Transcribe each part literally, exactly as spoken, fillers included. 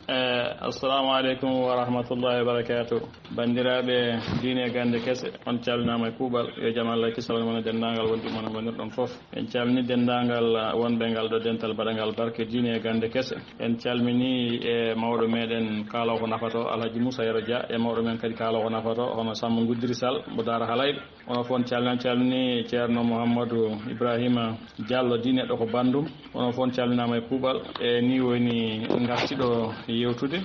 Eh, assalamu aleykum wa rahmatullahi wa barakatuh. Banndiraaɓe diine e gannde kese, on calminaama e kuuɓal. Yo jam Allah e kisal won e denndaangal wonɓe mon e wonirɗon fof. En calmini denndaangal wonɓe ngal ɗo dental baɗangal barke diine e gannde kese. En calmini e mawɗo meɗen kaaloowo ko nafato, Alhaji Moussa Yero Dia, e mawɗo men kadi kaaloowo ko nafato, hono Samba Guddiri Sall mo Daara Halayɓe. Onon fof calminama, calmini Ceerno Mouhamadou Ibrahima Diallo, di neɗɗo ko banndum. Onon fof calminaama e kuuɓal. E ni woni ngarti ɗo yewtude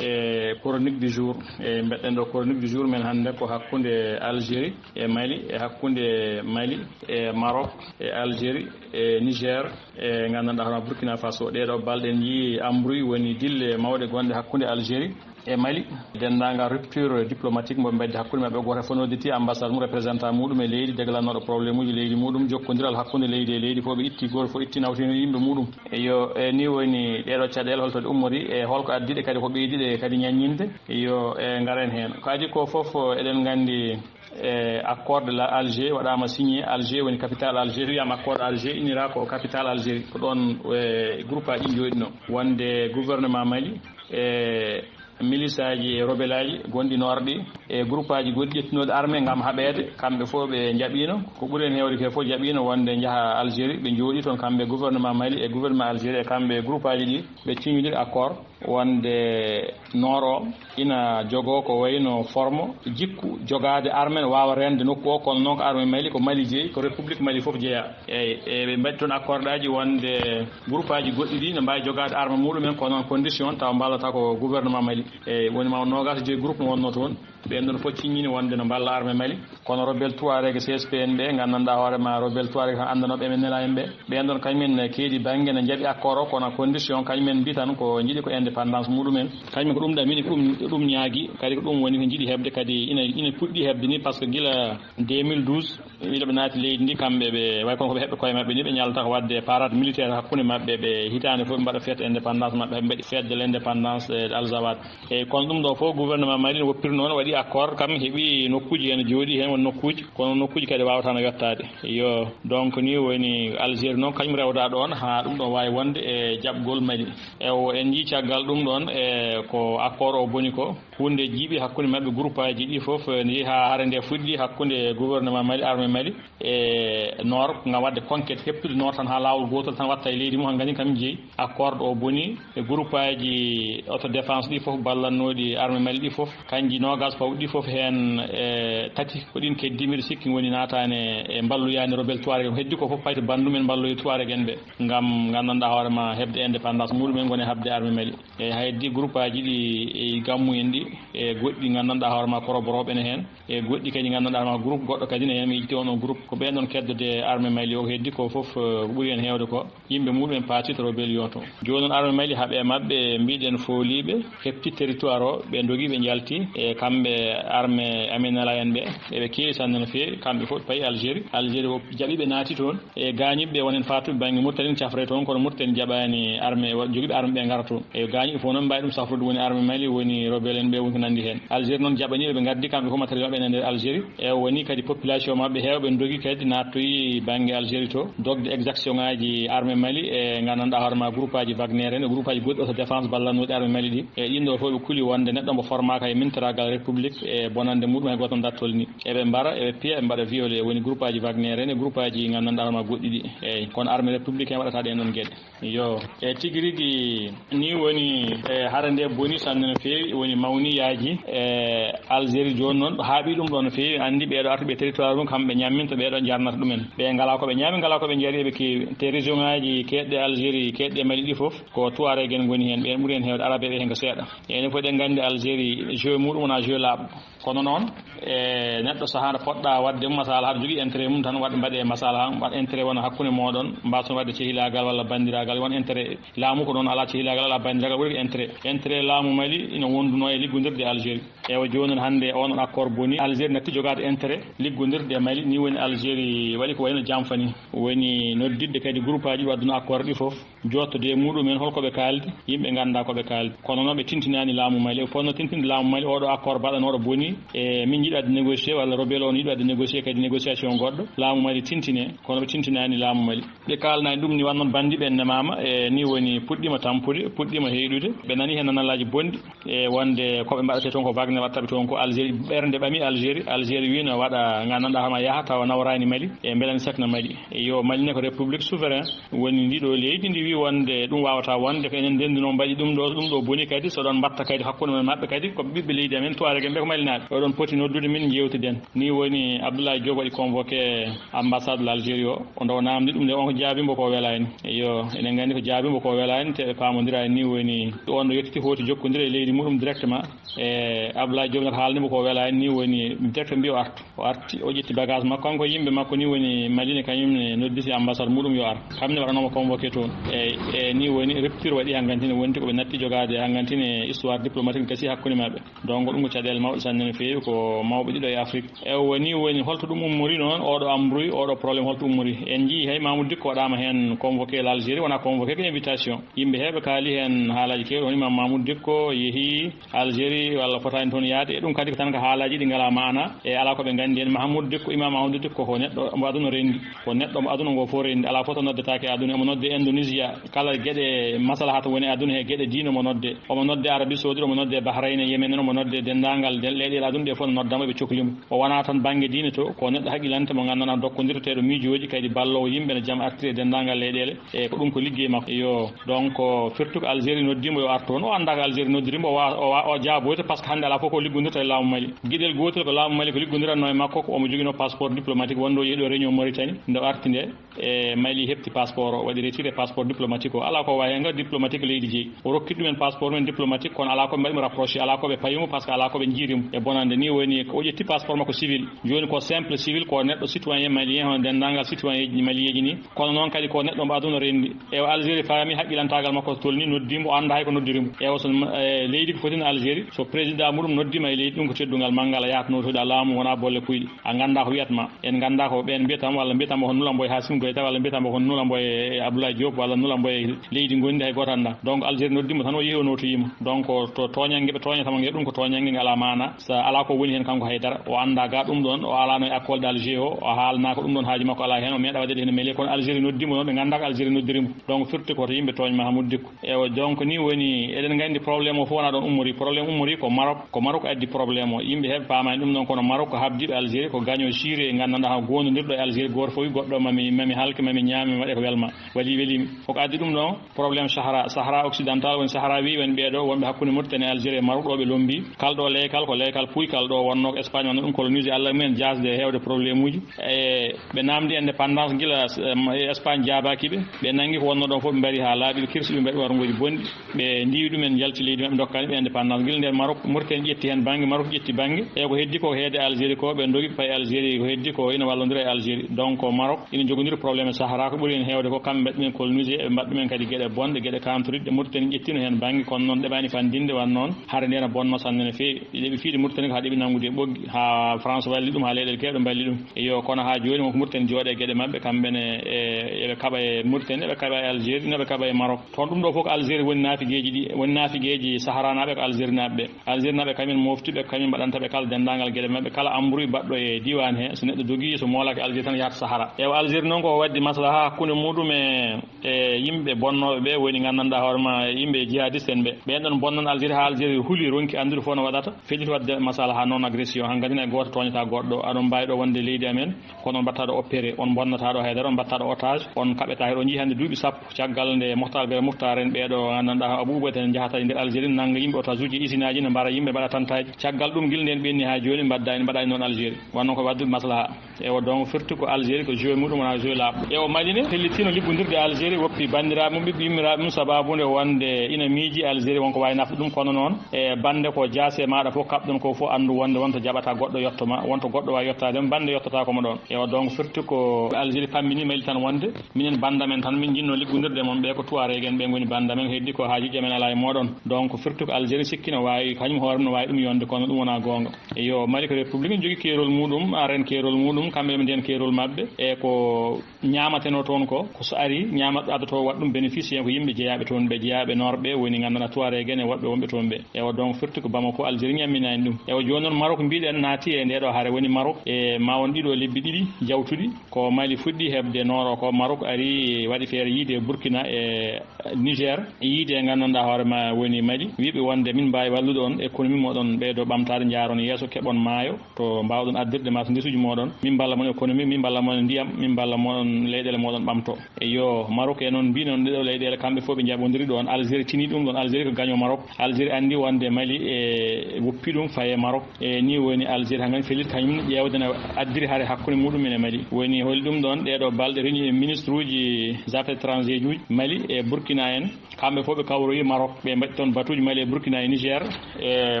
e chronique du jour. E mbeɗen ɗo chronique du jour men hannde ko hakkunde Algérie e Mali, e hakkunde Mali e Maroc, e Algérie e Niger, e nganndanɗaa hono Burkina Faso. Ɗeeɗo balɗe en njii embrouille, woni dille mawɗe gonɗe hakkunde Algérie e Mali. Denndaangal rupture diplomatique mo ɓe mbaɗi hakkunde maɓɓe, gooto fof nodditi ambassade mum, représentant muɗum e leydi, deglanooɗo problème uji leydi muɗum, jokkondiral hakkunde leydi e leydi fof ɓe itti, gooto fof itti nawtino yimɓe muɗum. Eyo, e ni woni ɗeeɗo caɗeele, holto ɗe ummori e holko addi ɗe kadi, ko ɓeydi ɗe kadi ñaññinde? Eyo, e ngaren heen. Ko adii ko fof, eɗen nganndi, e accord de la Alger waɗaama signé. Alger woni capitale Alger, wiyama accord Alger, inira ko capitale Algérie. Ko ɗoon, e groupe aji ɗi njooɗino, wonde gouvernement Mali e milisaaji e rebelaaji gonɗi noorɗi e groupe aji goɗɗi ƴettunooɗi armée ngam haɓeede, kamɓe fof ɓe njaɓiino. Ko ɓuri en heewde ko fof jaɓiino wonde njaha Algérie, ɓe njooɗi toon kamɓe gouvernement Mali e gouvernement Algérie, e kamɓe groupe aji ɗi, ɓe ciñodiri accord wonde noor o ina jogoo ko wayno forme, jikku jogaade armée, ne waawa reende nokku o, kono noon ko armée Mali, ko Mali jeyi, ko République Mali fof jeyaa. Eeyi, e ɓe mbaɗi toon accord aji wonde groupe aji goɗɗi ɗi ne mbaawi jogaade armée muɗumen, kono noon condition tawa mballata ko gouvernement Mali. Eeyi, woni ma noogaas e joyi groupe mo wonnoo toon. Ɓeen ɗoon fof ciññini wonde no mballa armée Mali. Kono rebelle Touareg C S P en ɓe, nganndanɗaa hoore ma rebelle Touareg tan anndanooɓe emen nela en ɓe. Ɓeen ɗoon kañumen ne keedi bannge ne njaɓi accord o, kono condition kañumen mbi tan ko njiɗi ko indépendance muɗumen. Kañumen ko ɗum ɗamini, ko ɗum, ɗum ñaagi, kadi ko ɗum woni ko njiɗi heɓde, kadi ina, ina puɗɗi heɓde ni, par ce que gila deux mille douze, ila ɓe naati leydi ndi, kamɓe ɓe, way kono ko ɓe heɓɓe koye maɓɓe ni, ɓe ñalata ko waɗde parade militaire hakkunde maɓɓe, ɓe hitaande fof ɓe mbaɗa fête indépendance maɓɓe, ɓe mbaɗi fête de l'indépendance, eh, Alzawad. Eeyi, kono ɗum ɗo fof gouvernement Mali ne woppirnoo, ne waɗi accord, kam heɓi nokkuuji heen jooɗii heen, won nokkuuji, kono nokkuuji kadi waawata no yottaade. Yo, donc ni woni Algérie noon, kañum rewda ɗoon haa ɗum ɗo waawi wonde e jaɓgol Mali. Ewo, en njii caggal ɗum ɗoon, e ko accord o boni ko, huunde jiiɓi hakkunde maɓɓe groupe aji ɗi fof, eh, ne yehi haa hare nde fuɗɗi hakkunde gouvernement Mali, armée Mali, e noor, ngam waɗde conquête, heɓtude noor tan haa laawol gootol tan watta e leydi mum, han nganndi kam jeyi. Accord o boni e groupe aji autodéfense ɗi fof, ballannooɗi armée Mali ɗi fof, kanji noogaas pawɗi ɗi fof, heen e tati ko ɗin keddi, mbiɗa sikki woni naataani e mballuyaani rebelle Touareg en. Heddi ko fof payti banndum en mballoyi Touareg en ɓe, ngam nganndanɗaa hoore ma heɓde indépendance muɗum en, ngoni haɓde armée Mali. Eeyi, haa heddi groupe aji ɗi e gammu en ɗi, e goɗɗi nganndanɗaa hoore ma koroborooɓe ne heen, e goɗɗi kadi nganndanɗaa hoore ma groupe goɗɗo kadi ne heen, mi yejjiti on, on groupe. Ko ɓeen ɗoon keddode armée Mali o, ko heddi ko fof, eh, ko ɓuri heen heewde ko yimɓe muɗum en paati to rébellion to. Jooni noon armée Mali haaɓi e maɓɓe, mbiɗen fooliiɓe, heɓti territoire o, ɓe ndogi, ɓe njalti, e kamɓe armée M N L A en ɓe, eɓe keewi sanne no feewi, kamɓe fof ɓe payi Algérie. Algérie o jaɓi ɓe naati toon. E gaañiiɓe ɓe, won heen faatuɓe bannge Mauritanie cafre toon, kono Mauritanie jaɓaani armée, wa-, jogiiɓe armée ɓe ngara toon. E gaañiiɓe fof noon mbaawi ɗum safrude, woni armée Mali, woni rebelle en ɓe, woni ko nanndi heen. Algérie noon jaɓaniiɓe, ɓe ngaddi kamɓe fof matériel maɓɓe ene nder Algérie. E woni kadi population maɓɓe heewɓe ndogi kadi naattoyi bannge Algérie to, dogde exaction ŋaaji armée Mali e nganndanɗaa hoore ma groupe aji Wagner en, e groupe aji goɗɗi autodéfense ballannooɗi armée Mali ɗi. E ɗiin ɗo fof ɓe kuli wonde neɗɗo mbo formaaka e minteraagal République e bonannde muɗum hay gooto ndattol ni. Eɓe mbara, eɓe piya, eɓe mbaɗa violé, woni groupe aji Wagner en e groupe aji nganndanɗaa hoore ma goɗɗi ɗi. Eeyi, kono armée républicain waɗata ɗeen ɗoon geɗe. Yo, e tigi rigi ni woni, e hare nde boni sanne no feewi, woni mawni yaaji, e Algérie jooni noon haaɓi ɗum ɗo no feewi, anndi ɓeeɗo artuɓe territoire mum, kamɓe ñamminta, ɓeeɗo jarnata ɗumen. Ɓe ngalaa ko ɓe ñaami, ngalaa ko ɓe njari, eɓe keewi. Te région ŋaaji keedɗe Algérie, keedɗe Mali ɗi fof, ko Touareg en ngoni heen, ɓeen ɓuri heen heewde, Arabe ɓe heen ko seeɗa. Enen fof eɗen nganndi Algérie, jeu muɗum wonaa jeu laaɓɗo. Kono noon, e neɗɗo sahaa nde poɗɗa waɗde mum masala, haɗa jogii intérêt mum tan, waɗ-, mbaɗee masala han, waɗ intérêt wona hakkunde mooɗon, mbaason waɗde cehilaagal walla banndiraagal, won intérêt. Laamu ko noon, alaa cehilaagal, alaa banndiraagal, ɓuri ko intérêt. Intérêt laamu Mali ina wondunoo e liggondirde e Algérie. Ewa, jooni noon hannde oon accord boni, Algérie natti jogaade intérêt liggondirde e Mali, ni woni Algérie waɗi ko wayno jamfa ni. Woni noddidde kadi groupe aji waɗduno accord ɗi fof. Jooɗtode e muɗum en, holko ɓe kaaldi, yimɓe ngannda ko ɓe kaaldi. Kono noon ɓe tintinaani laamu Mali. Ɓe ponno tintinde laamu Mali, oɗo accord baɗanooɗo boni, e min njiɗi waɗde négocier, walla rebelle on yiɗi waɗde négocier kadi négociation goɗɗo, laamu Mali tintine, kono ɓe tintinaani laamu Mali. Ɓe kaalnaani ɗum ni, wannoon bandi ɓen nemaama, e ni woni puɗɗiima tampude, puɗɗiima heyɗude. Ɓe nani heen nanalaaji bonɗi e wonde ko ɓe mbaɗata toon ko Wagner waɗata ɓe toon ko Algérie. Ɓernde ɓami Algérie, Algérie wiino waɗa nganndanɗaa hama yaha tawa nawraani Mali e mbelani sakna Mali. Yo Mali ne ko république souverain, woni ndiɗo leydi ndi wi wonde ɗum wawata wonde ko enen ndenduno mbaɗi ɗum ɗo, ɗum ɗo boni kadi so ɗon mbatta kadi hakkunde men maɓɓe kadi ko ɓiɓɓe leydi amen Tuareg en ɓe ko Malinaaɓe. Oɗon poti noddude min jewtiden. Ni woni Abdoulaye Diop waɗi convoqué ambassade l'Algérie o, o ndaw namdi ɗum nde on ko jaabimbo ko welaani. Yo, eɗen nganndi ko jaabimbo ko welaani te ɓe paamondiraani. Ni woni on ɗo yettiti hooti jokkondire e leydi muɗum directement. E Abdoulaye Diop nag haalni mo ko welaani. Ni woni directement mbi o artu, o arti o ƴetti bagage makko kanko yimɓe makko. Ni woni Mali ne kañum ne nodditi ambassade muɗum yo ar, kam ne waɗanoma convoqué toon. E, e ni woni rupture waɗi hanganti ne wonti ko ɓe natti jogaade hanganti ne histoire diplomatique gasi hakkunde maɓɓe. Donc ɗum ko caɗeele mawɗe sanne no feewi, ko mawɓe ɗiɗo e Afrique. E woni, woni holto ɗum ummori noon, oɗo embrouille, oɗo problème holto ummori? En njii hay Mamoudou Dicko waɗaama heen convoqué l'Algérie, wona convoqué ko invitation. Yimɓe heewɓe kaali heen haalaaji keewɗi, hono Imam Mamoudou Dicko yehi Algérie walla fotaani toon yaade. E ɗum kadi ko tan ko haalaaji ɗi ngalaa maana, e alaa ko ɓe nganndi heen. Mamoudou Dicko, Imam Mamoudou Dicko ko neɗɗo mo aduna renndi, ko neɗɗo mo aduna ngo fof renndi, alaa fof to noddetaake e aduna. Omo nodde Indonesia, kala geɗe maslaha to woni e aduna he, geɗe diine omo nodde. Omo nodde Arabie Saoudite, omo nodde Bahrain, Yemen, omo nodde denndaangal den-, leyɗeele aduna ɗe fof no noddamo, ɓe cokli mo. O wonaa tan bannge diine to, ko neɗɗo haqqilante mo nganndanɗaa dokkondirteeɗo miijooji, kadi balloowo yimɓe no jam artiri e denndaangal leyɗeele. E ko ɗum ko liggey makko. Yo, donc, firti ko Algérie noddi mo yo ar toon. O anndaa ko Algérie noddiri mo, o wa-, o wa-, o jaaboyta, par ce que hannde alaa fof ko liggondirta e laamu Mali. Geɗel gootel ko laamu Mali ko liggondiratnoo e makko, ko omo joginoo passeport diplomatique wonde o yehi ɗo réunion Mauritanie. Nde o arti nde, e Mali heɓti passeport o, waɗi retiré passeport diplomatique o. Alaa ko waawi heen, ngal diplomatique leydi jeyi. O rokki ɗumen passeport men diplomatique, kono alaa ko ɓe mbaɗi mo rapproché, alaa ko ɓe payi mo, par ce que alaa ko ɓe njiiri mo e bonande. Ni woni o ƴetti passeport makko civil. Jooni ko simple civil, ko neɗɗo citoyen malien, hono denndaangal citoyen ji malieji ni. Kono noon kadi ko neɗɗo mo aduna renndi. E o Algérie faami haqqilantaagal makko so tolni, noddi mo, o anndaa hay ko noddiri mo. E o so, e leydi ko foti no Algérie, so président muɗum noddi ma e leydi, ɗum ko teddungal manngal, a yahat notoɗa laamu, wona bolle puyɗe. A nganndaa ko wiyat ma. En nganndaa ko ɓeen mbiyata mo, walla mbiyata mo ko Nula Mboy Hasim Goyta, walla mbiyata mo ko Nula Mboy Abdoulaye Diop, walla Nula Mboy leydi ngondi, hay gooto anndaa. Donc Algérie noddi mo tan, o yehi o notoyi mo. Donc to tooñannge ɓe tooñata mo nge, ɗum ko tooñannge nge alaa maana. Sa alaa ko woni heen kanko haydara. O anndaa ga ɗum ɗoon, o alaano e école d'Alger o, o haalnaaka ɗum ɗoon, haaju makko alaa heen, o meeɗa waɗde heen mele, kono Algérie noddi mo noon, ɓe nganndaa ko Algérie noddiri mo. Donc firti ko to yimɓe tooñ Mahamoud Dicko. Ewa, donc ni woni, eɗen nganndi problème o fof wonaa ɗoon ummori. Problème ummori ko Maroc, ko Maroc addi problème o. Yimɓe heɓe paamaani ɗum ɗoon, kono Maroc ko habdiiɗo Algérie, ko gaño siire nganndanɗaa hono goonɗondirɗo e Algérie, gooto fof wi goɗɗo mami, mami halke, mami ñaame, mami waɗe ko welma. Wali welimi. Koko addi ɗum ɗoon, problème Sahara, Sahara occidental, woni Sahara wi, woni ɓeeɗo wonɓe hakkunde Mauritanie e Algérie e Maroc, ɗo ɓe lombi. Kala ɗo leykal, ko leykal puykal ɗo wonno ko Espagne wonno ɗum colonisé, Allah mumen jaasde e heewde problème uji. E ɓe namdi indépendance gila, em, Espagne jaabaaki ɓe. Ɓe nangi ko wonno ɗon fof, ɓe mbari haa laaɓi, ɓe kirsi, ɓe mbaɗi warngoji bonɗi. Ɓe ndiwi ɗumen, njalti leydi maɓɓe, ndokkani ɓe indépendance. Gila nder Maroc, Mauritanie ƴetti heen bannge, Maroc ƴetti bannge. E ko heddi ko heede Algérie ko, ɓe ndogi ɓe payi Algérie, ko heddi ko ina wallondira e Algérie. Donc Maroc ina jogondiri problème e Sahara, ko ɓuri heen heewde ko kamɓe mbaɗi ɗumen colonisé, ɓe mbaɗi ɗumen kadi geɗe bonɗe, geɗe kamtoriɗe. Mauritanie ƴettino heen bannge, kono noon ɗeɓani fanndinde, wano noon hare nde no bonnoo sanne no feewi. Ɓe ɗeɓi fiide Mauritanie ko haa ɗeɓi nanngude e ɓoggi, haa France walli ɗum, haa leyɗeele keewɗe mballi ɗum. Iyo, kono haa jooni wonko Mauritanie jooɗe e geɗe maɓɓe, kamɓe ne, e, eɓe kaɓa e Mauritanie, eɓe kaɓa e Algérie, no ɓe kaɓa e Maroc. Toon ɗum ɗo fof ko Algérie woni naafigeeji ɗi, woni naafigeeji Saharanaaɓe ko Algérie naaɓe ɓe. Algérie naaɓe kañumen mofti ɓe, kañumen mbaɗanta ɓe kala denndaangal geɗe maɓɓe, kala embrouille baɗɗo e diiwaan he, so neɗɗo dogi, so moolaaki Algérie tan yahat Sahara. Ewa Algérie noon ko waddi maslaha hakkunde muɗum e, e yimɓe bonnooɓe ɓe, woni nganndanɗaa hoore ma yimɓe jihadiste en ɓe. Ɓeen ɗoon bonnan Algérie haa Algérie huli, ronki anndude fof no waɗata. Felliti waɗde masala haa non agression, hankadi hay gooto tooñataa goɗɗo. Aɗon mbaawi ɗo wonde leydi amen, kono on mbaɗataa ɗo opéré, on mbonnataa ɗo haydara, on mbaɗataa ɗo otage, on kaɓetaake. Oɗon njii hannde duuɓi sappo caggal nde Mohtar Bere Muhtar en ɓeeɗo nganndanɗaa Abou Oubaida en njahata e nder Algérie, nannga yimɓe otage uji e isinaaji, ne mbara yimɓe, mbaɗa tantaaji. Caggal ɗum, gila ndeen ɓenni haa jooni, mbaɗdaani, mbaɗaani noon Algérie. Wonno ko waɗde maslaha. Ewa, donc firti ko Algérie ko jeu muɗum, wona jeu laaɓɗo. Ewa, Mali ne fellitino liggondirde e Algérie, woppi banndiraaɓe mum, ɓiɓɓe yummiraaɓe mum, sababu nde wonde ina miiji Algérie wonko waawi nafde ɗum, kono noon e bannde ko jaase maaɗa fof kaɓɗon ko fof, anndu wonde wonto jaɓata goɗɗo yetto ma, wonto goɗɗo waawi yettaade ma, bannde yettotaako mo ɗoon. Ewa, donc firti ko Algérie pammini Mali tan wonde minen bannda men tan, min njinnoo liggondirde e mon, ɓe ko Tuareg en, ɓe ngoni bannda men, heddi ko haajuuji amen alaa e mooɗon. Donc firti ko Algérie sikki no waawi, kañum hoore mum no waawi ɗum yonde, kono ɗum wonaa goonga. Eyo, Mali ko république, ne jogii keerol muɗum, areen keerol muɗum, kamɓe ɓe ndeen keerol maɓɓe, e ko ñaamateno toon ko, ko so ari, ñaamat addoto waɗa ɗum bénéfice, ko yimɓe jeyaaɓe toon ɓe, jeyaaɓe Nord ɓe, woni nganndanɗaa Tuareg en e woɗɓe wonɓe toon ɓe. Ewa, donc firti ko Bamako, Algérie ñamminaani ɗum. Ewa, jooni noon Maroc mbiɗen naati e nde ɗo hare, woni Maroc, e ma won ɗiɗo lebbi ɗiɗi jawtuɗi, ko Mali fuɗɗi heɓde Nord o, ko Maroc ari waɗi feere yiide Burkina e Niger, yiide nganndanɗaa hoore ma woni Mali, wiiɓe wonde min mbaawi wallude on, économie moɗon ɓeydo ɓamtaade, njaaron yeeso, keɓon maayo to mbaawɗon addirde marchandisuuji moɗon, min mballa mon économie, min mballa mon ndiyam, min mballa mon leyɗeele moɗon ɓamto. Eyo, Maroc e noon mbii noon ɗeɗo leyɗeele kamɓe fof ɓe njaɓondiri ɗoon. Algérie tini ɗum ɗoon. Algérie ko gaño Maroc. Algérie anndi wonde Mali e woppi ɗum faye Maroc. E nii woni Algérie hangan felit kañum ƴeewde no addiri hare hakkunde muɗum en e Mali. Woni holi ɗum ɗoon ɗeɗo balɗe reñi e ministre uji affaires étrangères uji Mali e Burkina en. Kamɓe fof ɓe kawroyi Maroc, ɓe mbaɗi toon batuuji Mali e Burkina e Niger. E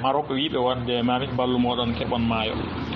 Maroc wiiɓe wonde mamin ballu moɗon keɓon maayo.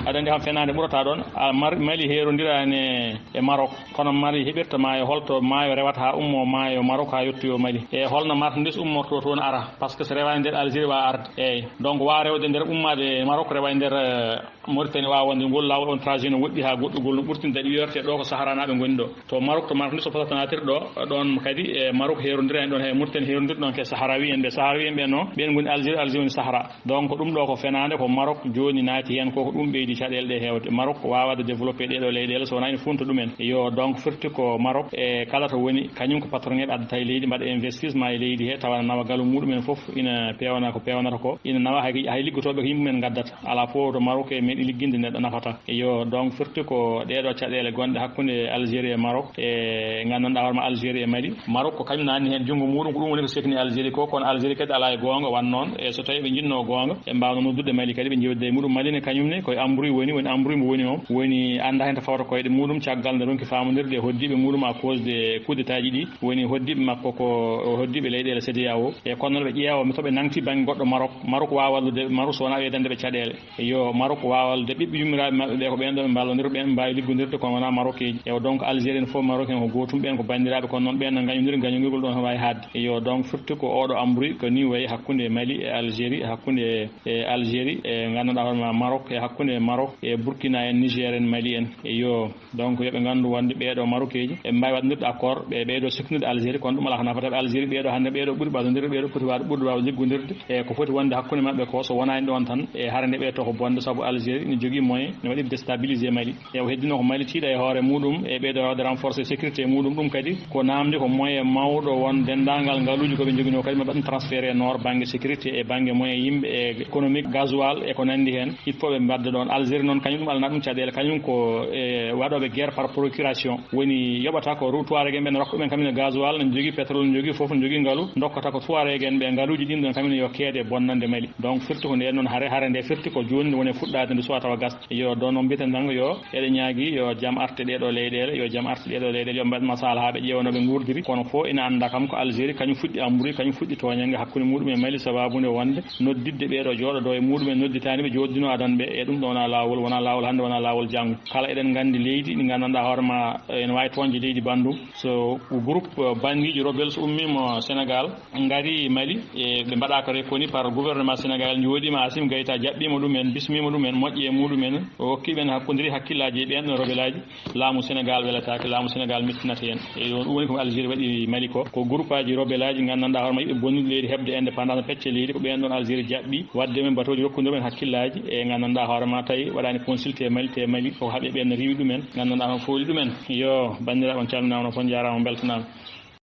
Aɗa anndi kam fenaande ɓurata ɗoon. A, Mar-, Mali heerondiraani e Maroc, kono Mali heɓirta maayo, holto maayo rewata haa ummo maayo Maroc haa yottoyo Mali? E holno marchandise ummorto toon ara? Parce que so rewaani nder Algérie wa arde. Eey. Donc wa rewde nder ummaade Maroc, rewa e nder, eh, Mauritanie, waawa wonde ngol laawol, on trajet no woɗɗi haa goɗɗugol no ɓurti, daɗi yoorte ɗo ko Sahara naaɓe ngoni ɗo. To Maroc, to Maroc ndi so fotata natirde ɗo, ɗoon kadi e Maroc heerondira en ɗoon, he Mauritanie heerondira ɗoon ke Sahrawi en ɓe. Sahrawi en ɓe noon, ɓeen ngoni Algérie, Algérie woni Sahara. Donc ɗum ɗo ko fenaande, ko Maroc jooni naati heen ko, ko ɗum ɓeydi caɗeele ɗe heewde. Maroc waawaade développé ɗeɗo leyɗeele so wonaa ene funta ɗumen. Yo, donc firti ko Maroc e kala to woni, kañum ko patron eɓe addata e leydi, mbaɗa investissement e leydi he, tawa nawa galu muɗumen fof ina peewna ko peewnata ko, ina nawa hay, hay liggotooɓe ko yimɓe men ngaddata. Alaa fof to Maroc e meeɗi ligginde neɗɗo nafata. Eyo, donc firti ko ɗeɗo caɗeele gonɗe hakkunde Algérie e Maroc, e nganndanɗaa hoore ma Algérie e Mali. Maroc ko kañum naanni heen junngo muɗum, ko ɗum woni ko sekni Algérie ko, kono Algérie kadi alaa e goonga wan noon. E so tawii ɓe njinnoo goonga, ɓe mbaawno noddude Mali kadi, ɓe njewtida e muɗum. Mali ne kañum ne koye ambruy woni, woni ambruy mo woni o, woni annda heen to fawata koyɗe muɗum, caggal nde ronki faamondirde e hoddiiɓe muɗum à cause de coup d'état ji ɗi, woni hoddiiɓe makko ko hoddiiɓe leyɗeele CEDEAO. E kono noon ɓe ƴeewa to ɓe nangti bannge goɗɗo Maroc, Maroc waawa wallude Maroc so wonaa ɓeydande ɓe caɗeele. Yo, Maroc waawa wallude ɓiɓɓe yummiraaɓe maɓɓe ɓe, ko ɓeen ɗo ɓe mballondira, ɓeen ɓe mbaawi liggondirde, kono wonaa Maroc eji. Ewa, donc Algérie en fof Maroc en ko gootum, ɓeen ko banndiraaɓe, kono noon ɓeen no ngañondiri, ngañondirgol ɗoon no waawi haaɗde. Yo, donc firti ko oɗo ambruy ko ni wayi hakkunde Mali e Algérie, hakkunde e Algérie e nganndanɗaa hoore ma Maroc, e hakkunde Maroc e Burkina en, Niger en, Mali en. Eyo, donc yo ɓe nganndu wonde ɓeeɗo Marokeeji eɓe mbaawi waɗndirde accord, ɓe ɓeydo siknude Algérie, kono ɗum alaa ko nafata ɓe. Algérie ɓeeɗo hannde ɓeeɗo ɓuri ɓadondirde, ɓeeɗo poti waawde, ɓuri waawde liggondirde e ko foti wonde hakkunde maɓɓe ko, so wonaa heen ɗoon tan e hare nde ɓe toho bonde, sabu Algérie ne jogii moyen ne waɗi déstabilisé Mali. E o heddino ko Mali tiiɗa e hoore muɗum e ɓeydo waawde renforcé sécurité muɗum. Ɗum kadi ko naamndi, ko moyen mawɗo won denndaangal ngaluuji ko ɓe njoginoo kadi, ɓe mbaɗa ɗum transféré nord bannge sécurité e bannge moyen yimɓe e économique, gasoil e ko nanndi heen. Il faut ɓe mbadda ɗoon. Algérie noon, kañum ɗum alana ɗum caɗeele, kañum ko e waɗooɓe guerre par procuration. Woni yoɓata ko ru-, Tuareg en ɓe no rokka ɗumen kam ene gasoil, no jogii pétrole, no jogii fof, no jogii ngalu, ndokkata ko Tuareg en ɓe ngaluuji ɗin ɗon kam ene yo keede bonnande Mali. Donc firti ko ndeen noon hare, hare nde firti ko jooni nde woni e fuɗɗaade nde suwa tawa gasde. Yo ɗoon noon mbiyeten tan ko yo eɗen ñaagi yo jam arte ɗeeɗo leyɗeele, yo jam arte ɗeeɗo leyɗeele, yo mbaɗ masala haa ɓe ƴeewa no ɓe nguurdiri. Kono fof ina annda kam ko Algérie, kañum fuɗɗi ambruy, kañum fuɗɗi tooñannge hakkunde muɗum e Mali, sababu nde wonde noddidde ɓeeɗo jooɗodoo e muɗum en, nodditaani ɓe, jooɗdinoo adan ɓe, e ɗum ɗo wonaa laawol, wonaa laawol hannde, wonaa laawol janngo. Kala eɗen nganndi leydi ndi nganndanɗaa hoore ma, eh, ene waawi tooñde leydi banndum. So groupe, eh, banndiiji rebelle so ummiima Sénégal, ngari Mali, e ɓe mbaɗa ko reconnu par gouvernement Sénégal, njooɗiima, Assimi Goïta jaɓɓiima ɗum en, bismiima ɗum en, moƴƴi e muɗum en, o hokki ɓe en, hakkondiri hakkillaaji e ɓeen ɗon rebellaaji. Laamu Sénégal welataake, laamu Sénégal mettinata heen. E ɗum woni ko Algérie waɗi Mali ko, ko groupeaaji rebellaaji nganndanɗaa hoore ma, yiɓe bonnude leydi, heɓde indépendance, pecce leydi, ko ɓeen ɗon Algérie jaɓɓi waɗde men batooji, rokkude men hakkillaaji, e nganndanɗaa hoore ma tawi waɗaani consulté Mali, te Mali ko haɓe ɓeen riiwi ɗum en, nganndanɗaa hono fooli ɗum en. Yo, banndiraaɓe, on calminaama, on fof njaaraama, on mbeltanaama.